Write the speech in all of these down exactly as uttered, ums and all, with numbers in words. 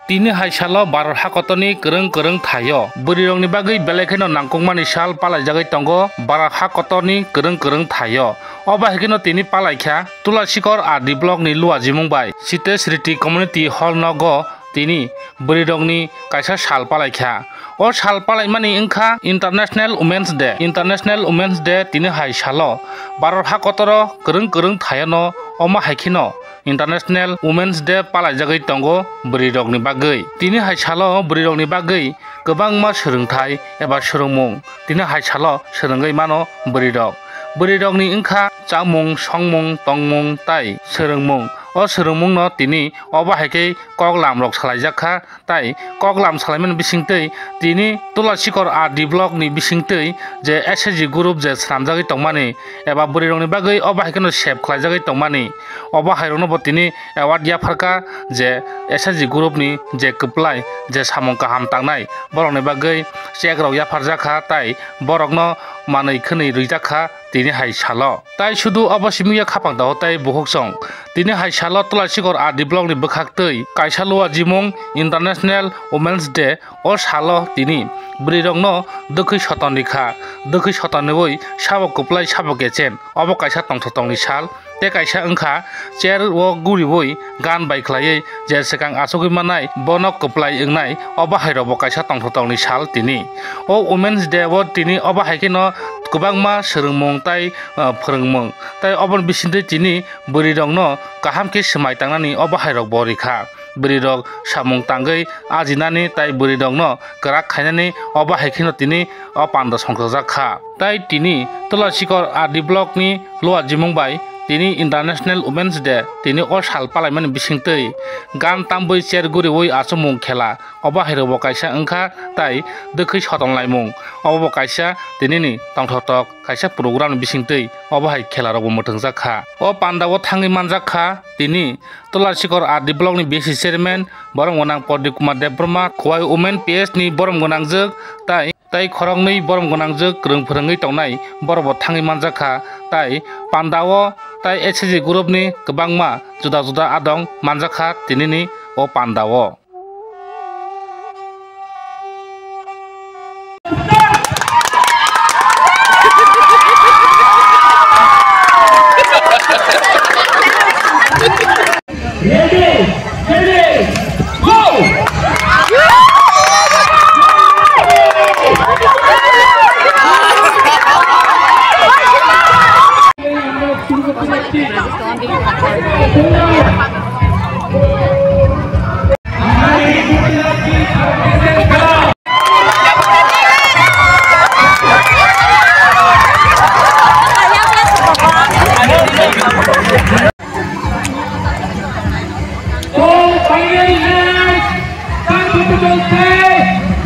Tini hai salo Bharat hakotorni kwrwng kwrwng thaio bwrwirokni bagwi belai kheno nangkukmani sal palaijagwi tongo Bharat hakotorni kwrwng kwrwng thaio. Obo hai kheno tini palaikha Tulasikor R D block ni Luajimung bai Sitesh Riti Community Hall nogo tini bwrwirokni kaisa sal palaikha. O sal palaimani wngkha International Women's Day. International Women's Day tini hai salo Bharat hakotoro kwrwng kwrwng thaiono omo hai kheno International Women's Day palaijagwi tongo bwrwirokni bagwi. Tini hai salo bwrwirokni bagwi kwbangma swrwngthai eba swrwngmung tini hai salo swrwngwi mano bwrwirok. Bwrwirokni wngkha chamung, songmung, tongmung tai swrwngmung. O swrwngmungno tini obo hai khe koklamrok salaijak kha. Tai koklam salaimani bisingtwi tini Tulasikor R D block ni bisingtwi je S H G group je swnamjagwi tongmani eba bwrwirokni bagwi obo hai kheno sep khlaijagwi tongmani, obo hairokno bo tini award yapharkha je S H G group ni je kwplai je samung kaham tangnai borokni bagwi check rok yapharjakha tai borokno manwi khwnwi rwijakha tini hai salo. Tai sudu obo simi ya khapang tao tai bukhuk song. Tini hai salo Tulasikor R D block ni bwkhaktwi kaisa Luajimung International Women's Day. O salo tini bwrwirokno dwkhwi soton rikha. Dwkhwi soton rwui sabo kwplai sabo kechen. Obo kaisa tongthok tongni sal. Tei kaisa wngkha chair o guriui gan bai khlaiwi je swkang achugwi mannai bono kwplai wngnai. Obo hairokbo kaisa tongthok tongni sal tini. O Women's Day o tini obo hai kheno kwbangma swrwngmung tai, ah, phwrwngmung. Tai oboni bisingtwi tini bwrwirokno kaham khe swmai tangnani obo hairokbo rikha. Bwrwirok samung tangwi ajinani tai bwrwirokno kwrak khainani obo hai kheno tini o panda songchajak kha. Tai tini Tulasikor R D block ni Luajimung bai tini International Women's Day tini o sal palaimani bisingtwi gan tambwi chair guriui achomung khela obo hairokbo kaisa wngkha tai dwkhwi sotonlaimung obo bo kaisa tinini tongthoktok kaisa program ni bisingtwi obo hai khela rokbo mwthwngjak kha. O panda o thangwi manjak kha tini Tulasikor R D block ni B C chairman borom gwnang Pradip Kumar Debbarma, Khowai Women P S ni borom gwnangjwk tai, tai khoroknwi borom gwnangjwk kwrwng phwrwngwi tongnai borok bo thangwi manjak kha tai panda o tai S H G group ni kwbangma juda juda adong manjak kha tinini o panda o.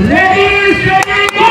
Ready, steady, go! Ready, steady, go!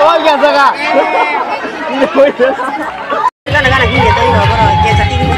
Oi, ya jaga. Gana gana hindi tayo bro, kaya sa tingin mo.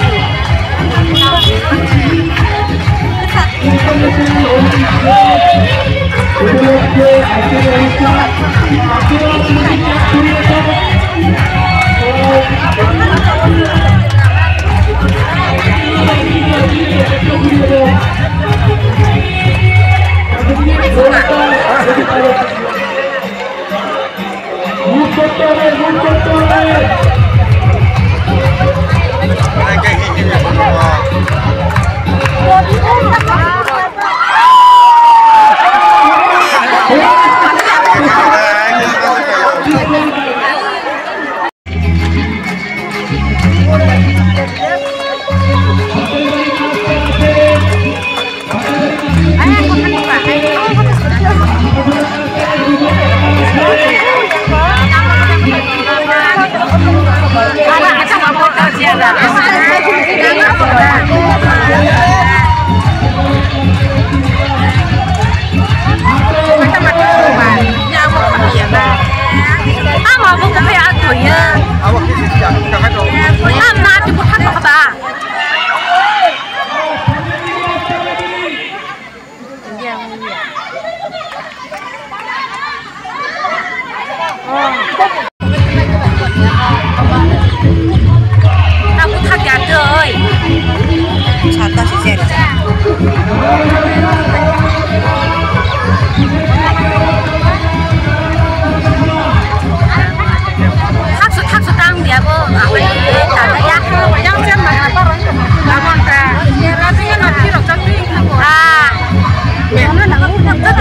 Aku thak ya doi. Santa si sen. Thaksu, thaksu tang dia bo. Apa ni? Tang ya. Yang sen mana parang? Abang ta. Ah.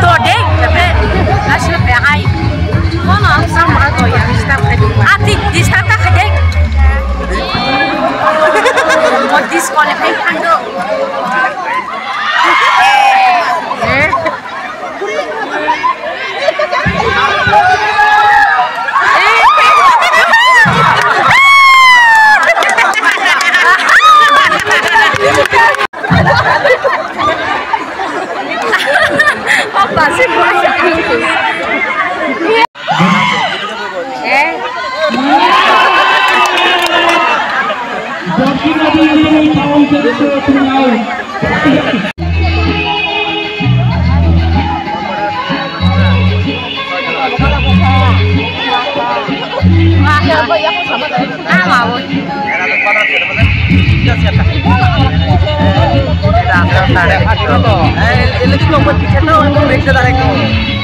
Dode, tapi asli pe hai. Kono sama to ya disturb khai. Ati disturb ta khai. Mo disqualify khando. Eh?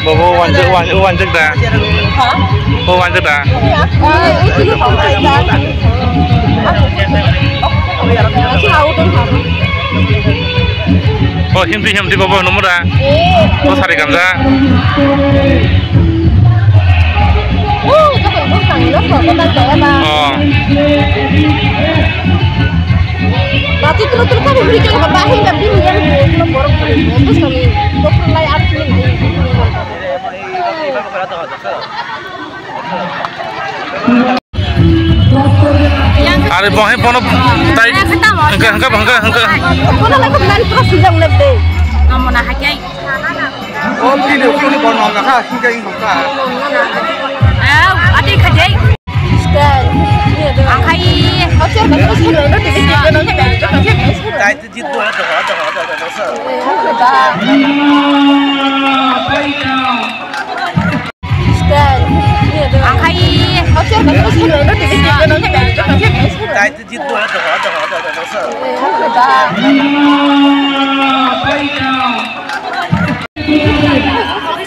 Bobo wanjak, wanjak, wanjak da. Ha? Bo wanjak da. Oh, himti, himti, bobo, nomo da. Bo sari gamja. Oh. Are bo hai bono tai hwnkhe, hwnkhe, hwnkhe, hwnkhe. Bono lai ko nani pro sujak le de. Namo na hakai. O video ko ni bono na ha, hwnkhe hwnkha. Eh, ati khajai. Akhai. Tai jit bo ha, ha, ha, ha, ha, ha.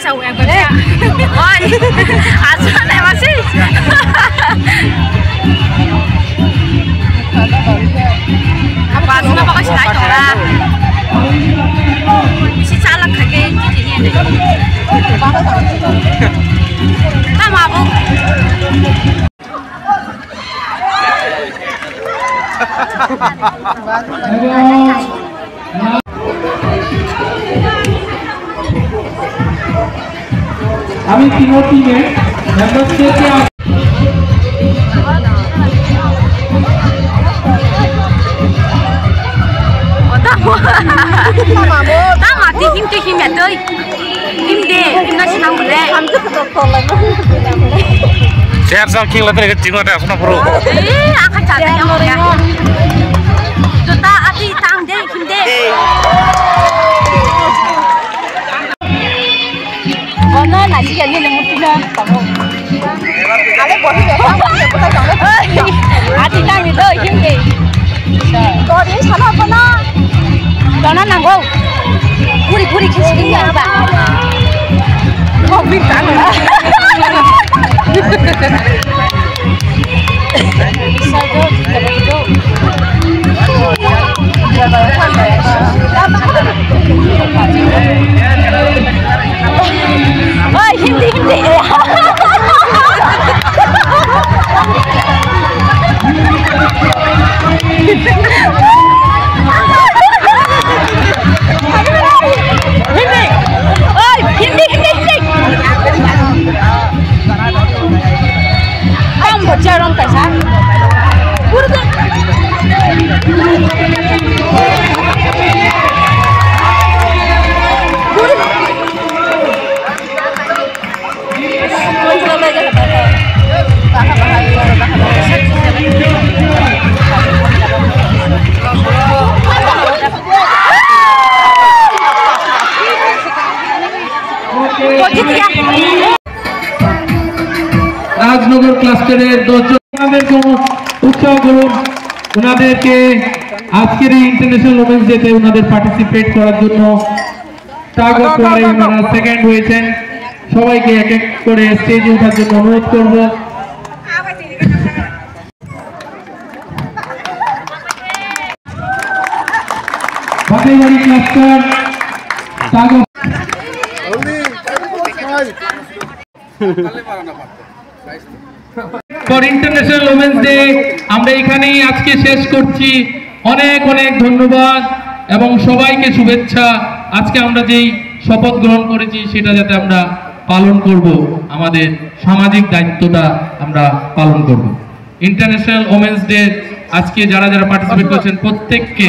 Oi, asal emang sih. Apa asal apa kau sih naik orang? Isi caleg kaki ini. Kamu apa? আমি তিনো টিমে মেম্বারদেরকে আ- Tama ti him ke him ya doi. Him de, him na sinang bole. Ser sa king la tare ke chingo ta asna puro. Eh, akan chata ya. Jota ati tang de, him de. Bono nasi ya ni nemu tina. Ati tang ni do him de. Kori sana bono. Dona nanggo. Puri puri kisi kini apa? Kok bintang. Oi, Hindi, Hindi. Hindi. Oi, Hindi, Hindi, Hindi. Kamu bocor dong, Kaisar. ক্লাস্টারের দশ জন ওনাদেরকে উৎসাহ করুন, ওনাদেরকে আজকের এই international women's ডেতে ওনাদের পার্টিসিপেট করার জন্য। টাগ অফ ওয়ারে ওনারা সেকেন্ড হয়েছেন। সবাইকে এক এক করে স্টেজে ওঠার জন্য অনুরোধ করব। বাগেরবাড়ি cluster tug of for international women's day আমরা এখানেই আজকে শেষ করছি। অনেক অনেক ধন্যবাদ এবং সবাইকে শুভেচ্ছা। আজকে আমরা যেই শপথ গ্রহণ করেছি, সেটা যাতে আমরা পালন করব, আমাদের সামাজিক দায়িত্বটা আমরা পালন করব। ইন্টারন্যাশনাল উমেন্স ডে আজকে যারা যারা পার্টিসিপেট করছেন, প্রত্যেককে